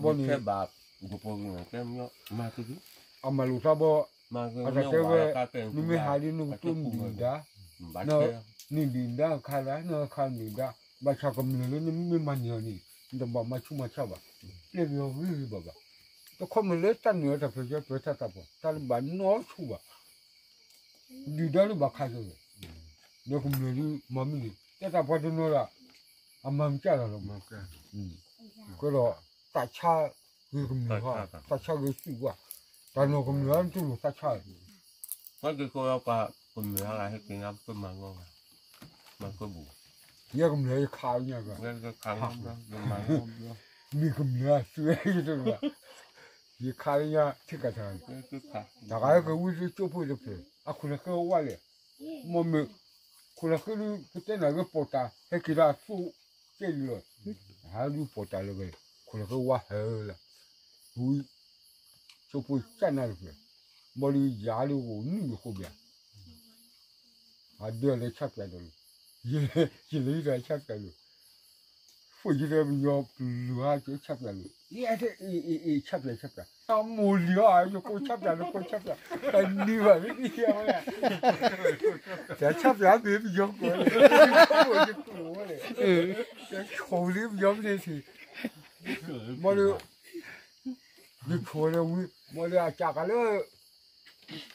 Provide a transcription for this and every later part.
ဘီန့ၣ်, အမၤလိာ်သးဘီ, အတၢ်တဲဝဲ, နမ့ၢ်ဟးဒ်နကတိၢ်နဒံၣ်ဒါ, နဒံၣ်ဒါခါဒၣ် နခါနဒံၣ်ဒါ, ဘၣ်ဆၣ်ကမျၢၢ်လၢနမ့ၢ်မၤန့ၢ်အီၤန့ၣ် နတဘၣ်မၤဆူးမၤဆါဘၣ်, ပျဲက့ၤအီၤဂ့ၤဂ့ၤဘၣ်ဘၣ်, တခီမ့ၢ်လၢတၢ်နုာ်အတၢ်ပၢၢ်ဆၢပၢၢ်ဆၢတၢ်ပှၤ တၢ်တဘၣ်နီတဆူၣ်ဘၣ် ဒုၣ်ဒါလၢဘၣ်ခးက့ၤဝဲ, ဒီးကမျၢၢ်ဒ်မၤမ့ၢ်န့ၣ် တဲတၢ်ပှၤတနီၤဒၣ်, အမၤမ့ၢ်ကၢ်လီၤလီၤ, ကဲဒီး တၢ်ဆါဂ့ၤကမျၢၢ်ဟါ, တၢ်ဆါဂ့ၤစုၣ်ဝါ, တၢ်နီၢ်ကမျၢၢ်ဟါ နတူၢ်လိာ်တၢ်ဆါ, ကမျၢၢ်ဟါဟဲက့ၤ ယဲကမျၢၢ်ယခးလၢညါ, မ့ၢ်ကမျၢၢ်ဟါ ယခးလၢညါထံၣ်ကတၢၢ်, တၢ်ဂၤဟဲက့ၤဝံသ့ၣ်ကၠိဖိတဖျၢၣ် အခိၣ်လၢဃဲဝါလဲၣ်, မ့ၢ်မ့ၢ်, ခိၣ်လၢဃဲဒုး ပတဲနၤဂ့ၤပိာ်တၢ် ဟဲက့ၤဒီးအသိးကဲလံလီၤ, ဟးဒုးပိာ်တၢ်လၢဝဲ, ခိၣ်လၢဃဲဝါဟဲလၢ, ဝံ ကၠိဖိကၢ်နၢ်တဖျၢၣ်, ဘၣ်ဒီးယၤဒုးအိၣ်နုာ်ယဃိဘၣ် အဒၢးလဲၤဆၣ်ပၠးဒီးလီၤ, ယလဲၤဒီးဆၣ်ပၠးလီၤ, ဖိယတဲပယီၤပျုၤဟါက့ၤဆၣ်ပၠးလီၤ, ယအဲၣ်အ့ၣ်အ့ၣ်အ့ၣ်ဆၣ်ပၠးဆၣ်ပၠး, အမိၢ်လံၤအီၤ ယကိးဆၣ်ပၠးလၢကိးဆၣ်ပၠး, တနံၤဘၣ်လၢနံၤဝဲ, တၢ်ဆၣ်ပၠးမ့ၢ်ပယီၤကိး, ယကိးဝဲလဲၣ်, တၢ်ဆိၣ်လံပယီၤမ့ၢ်န့ၣ်ထံၣ်, မ့ၢ်ဒီး ယဆိၣ်လၢဝံၤ မ့ၢ်လၢအစးကလၢ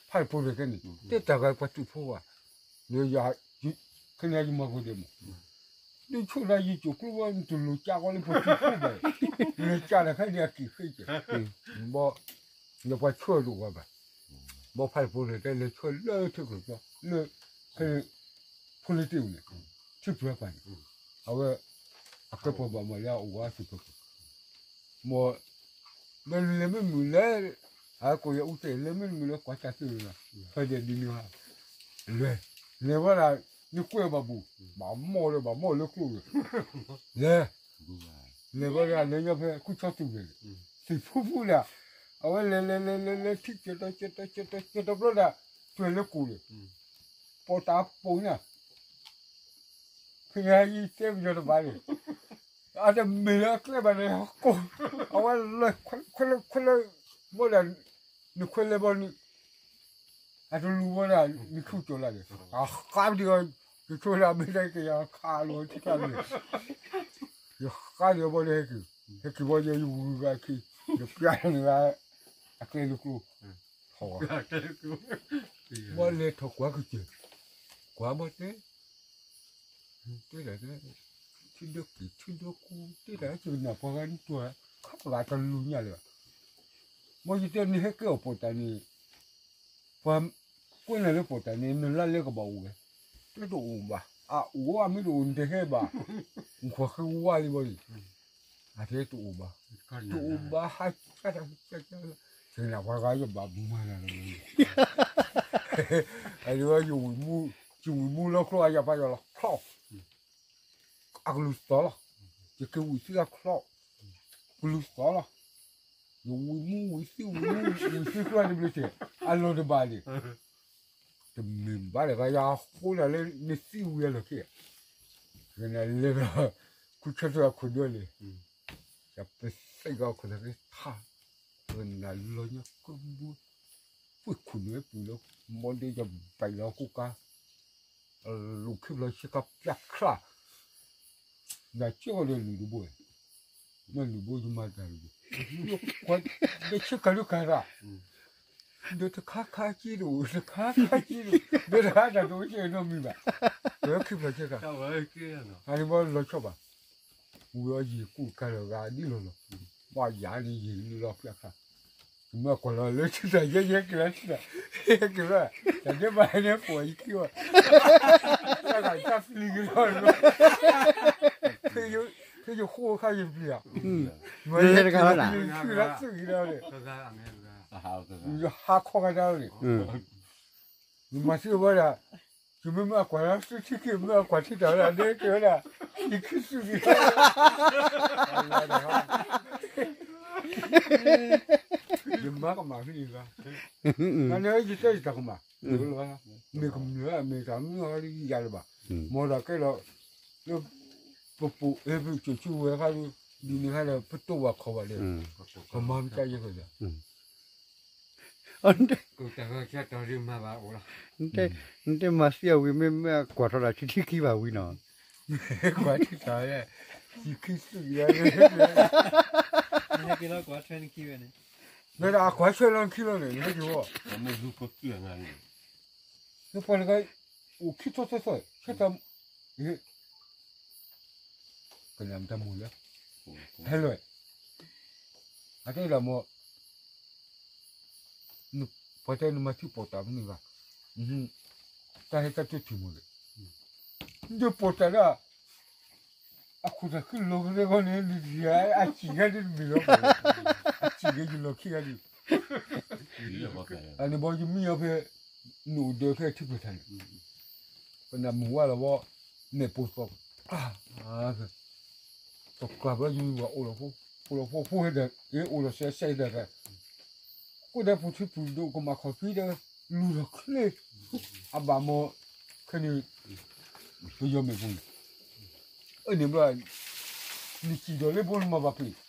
ဖးတဖိတကဲန့ၣ် တတၢ်ဂၤပှၤတူၢ်ဖိဘၣ်, လၢယ ခဲန့ၣ်ယမၤကဒဲးမး, ဒုးဆိၣ်ဒၣ်ယကၠိၣ်ကျိဘၣ် နတလိၣ်စးကီလၢပှၤတူၢ်ဖိဘၣ်, လၢစးတခါန့ၣ်အက့ၤဃ့ကဲ, ဘီ လၢပှၤဆိၣ်ဒိၣ်ဝဲဘၣ်, ဘီဖးတဖိတကဲလၢဆိၣ်လၢထံကျိၤကျီ လၢ ဖိလၢတ့ၢ်အူန့ၣ်, ထံပှၤပၤန့ၣ်, အဝဲ အကဲပှၤဘၣ်မၤလၢအအိၣ်ဝဲအစုပှၤ, မ့ၢ် ဒီးလဲၤမ့ၢ်မုာ်လဲၣ်, အကိးယအူတဲ လဲၤမ့ၢ်မုာ်လၢကွၢ်တၢ်သ့ၣ်လီၤ, ဖဲဒဲးဒ်န့ၣ်, လဲၤ, လဲၤဝဲဒၣ် နကွဲးဘၣ်ဘူး, ဘၣ်မီၢ်ဒီးဘၣ်မီၢ်လၢကျိၤဒီး, လဲၤ, လဲၤဝဲဒၣ်လဲၤညါဖဲခူၣ်ဆီသူၣ်န့ၣ်, သ့ၣ်ဖူဖူဒၣ်, အဝဲလဲၤလဲၤလဲၤလဲၤလဲၤထံၣ်ကၠီတီကၠီတီကၠီတီ ကၠီတီဘျီဒၣ်, တွဲၤလၢကိၣ်န့ၣ်, ပိာ်တၢ်ပိာ်ညါ ဖဲယတဲပယီၤတဘၣ်န့ၣ်, အတမ့ၢ်လၢအကျဲဘၣ်န့ၣ်, အဝဲလၢ ခွဲလၢ ခွဲလၢ ဘီဒၣ်, နခွဲလၢဘီန့ၣ်, အတလူၤဘီဒၣ် နဆူၣ်ကၠီၤလၢန့ၣ်, အဃါပဒံးအီၤ, ယဆိၣ်ဒၣ်မ့ၢ်ဒၣ်ကယၤခးလီၤထံၣ်ခါန့ၣ်, ယဃါဒံးအီၤဘီန့ၣ်ဟဲက့ၤ, ဟဲက့ၤဘီယဲယဝံၤဂၤခံ, ယပျၢ်န့ၣ်ဂၤ, အကျဲလၢကျိ ဘီလဲၤထီၣ်ကွၢ်ကစၢၢ်, ကွၢ်ဘီတဲ, တဲဒၣ်, ထံဒိက့ၤထံဒိကူ, တဲဒၣ်ကနၣ်ပှၤဂၤနတွၤ, ခီပဂၤတလူၤညါလၢၤဘၣ်, ဘီယတဲနဟဲကဲအီၤပိာ်တၢ်န့ၣ်, ပှၤကွဲးနၤလၢပိာ်တၢ်န့ၣ် နလါလဲကဘၣ်အိၣ်ဝဲ, တအိၣ်ဘၣ်, အအိၣ်အမ့ၢ်တအိၣ်နတဟဲဘၣ်, နခွါဃ့ဝါလံဘီန့ၣ် အတဲတအိၣ်ဘၣ်, တအိၣ်ဘၣ်ဟးကၢ်တၢ်ကၢ်ကၢ်, ကနၣ်ပှၤဂၤယဘၣ်မၤနၤလီၤ, အဒုးယဝံၤမူ, ယဝံၤမူလီၤချီအယၤပာ်ယီၤလီၤချီ, အကလူၤသီလီၤ, ယကဝံၤသံအချီ, ကလူၤသီလီၤ, ယဝံၤမူဝံၤသံဝံၤမူ, ဝံၤသံချီတဘျီစဲး, အလီၢ်တဘၣ်န့ၣ် တမ့ၢ်ဘၣ်လၢၤဘၣ် ယဃိဒၣ်လၢနသံဝံၤအလီၢ်ခံ, ကနၣ်လဲၤဒီး ခူၣ်ဆၢထၢၣ်အခိၣ်ဒၢလံ, ယပသ့ၣ်ကီခိၣ်သးက့ထါ, ကနၣ်လီၤညါကဘု, ပှ့ၤခိၣ်နွဲပူၤလီၤ, မ့ၢ်ဒ်ယဘၣ်လီၤကူကါ လူၤခံဖျိးဆ့ကၤပျၢ်ချါ, နကၠီဒီးလုၢ်တဘိ, မ့ၢ်လုၢ်ဘိယမၤတၢ်လုၢ်ဘိ, ဒီးဆ့ကၤဒုးကၤသး, ဒီးတခါခါက့ဒိၣ် တခါခါက့ဒိၣ်, ဒီးတခါတၢ်ဒိၣ်ကဲနီတမံၤဘၣ်, ဒီးခံဖျိးဆ့ကၤ, အန့ၣ်ဘၣ်လီၤဆီဘၣ်, ဝံၤအီၤယံာ်ကူကၤလီၤဂာ်ဒ်လီၤလီၤ, ဘၣ်ယၤန့ၣ်ယံာ်လီၤပျၢ်ခါ မ့ၢ်ကွၢ်လီၤလၢထံတၢ်ယဲယဲက့ၤလီၤထံတၢ်, ယဲက့ၤလီၤ, တၢ်ဒဲးဘၣ်ဟဲန့ၣ်ပိာ်ယခံဘၣ်, တၢ်ဖျံးက့ၤလီၤ, ဖဲယဃိခါယပျံၤဧါ, မ့ၢ်ယဲတခါလီၤ, ယဆူၣ်လၢသူၣ်က့ၤလီၤန့ၣ်, ယဟးခီကဒါန့ၣ်, ယမၤသံဝဲဒၣ်, ယမ့ၢ်မ့ၢ်အကွၢ်လၢသုထံၣ်က့ၤ မ့ၢ်အကွၢ်ထံတၢ်ဝဲဒၣ် ဒဲက့ၤဝဲဒၣ်, ယခံသူၣ်က့ၤလီၤ ယမၤကမၣ်ဖဲန့ၣ်လီၤ, အန့ၣ်ယတဲယတၢ်ကမၣ်, မ့ၢ်ကမျၢၢ် မ့ၢ်တၢ်မနုၤဟီဒ်ယၤလၢၤဘၣ်, မ်ဒီးကဲဒီး, လၢ, ပပူၤ အဲ ပကၠိၣ်ဆူဝဲခါဒီး, ဒ်န့ၣ်ခါဒီး ပတိၢ်ဝဲခီဝဲလၢ ပမၤမတၤယဲၢ်ကဒီး နတဲမၤသံအဝံၤမ့ၢ်မ့ၢ်ကွၢ်ထီၣ်ဒီးဆံထံခံဘၣ်ဝံၤနီၤ, ကွၢ်ထံၣ်တၢ်လၢ ဆံခံစုယၤလၢ နဒၣ်အကွၢ်ဆၢလီၤခံလီၤန့ၣ် နဟဲက့ၤဝဲ နပှၤလၢက အိၣ်ခံထီၣ်သၢသီ ဆၢတၢ် ကနၣ်မတၤမိၢ်လၢ ဟဲလီၤ အတဲဒၣ်မ့ၢ် ပှၤတဲနမၤထံပိာ်တၢ်မနုၤဘၣ်, တၢ်ဟဲတၢ်တိၢ်ထံမိၢ်လၢ ဒုးပိာ်တၢ်ဒၣ် အခိၣ်တၢ်ခုလီၤကသဲဂီၢ်န့ၣ် ဒုးဒုး အစံၣ်ဂၤဒုးတမ့ၢ်လီၤ, အစံၣ်ဂ့ၤယလီၢ်ခံဂၤဒုး, အန့ၣ်ဘီယမံအီၤဖဲ နအိၣ်ဒၢးဖဲထံပှဲၤထါန့ၣ်, ပနၢ်မုၢ်ဝါလီၤဘီ, နဲၣ်ပိာ်သီၣ်ကျါ, သီၣ်ကျါဘီယမံဝဲအိၣ်လီၤဖိ, အိၣ်လီၤဖိဖိဟဲဒီး အိၣ်လီၤစဲးစဲးဒီး ဃိဒီးပူၤထံပူၤဒိၣ်ကမၣ်ခီၣ်ဖံဒီး လူၤထီၣ်ချ့, အဘၣ်မ့ၢ် ခဲန့ၣ် ပယီၤမ့ၣ်ပိၢ်န့ၣ်, အန့ၣ်ဘျီ နစံၣ်ဒီးလၢဘိနမၤဘၣ်ပ့ၤ,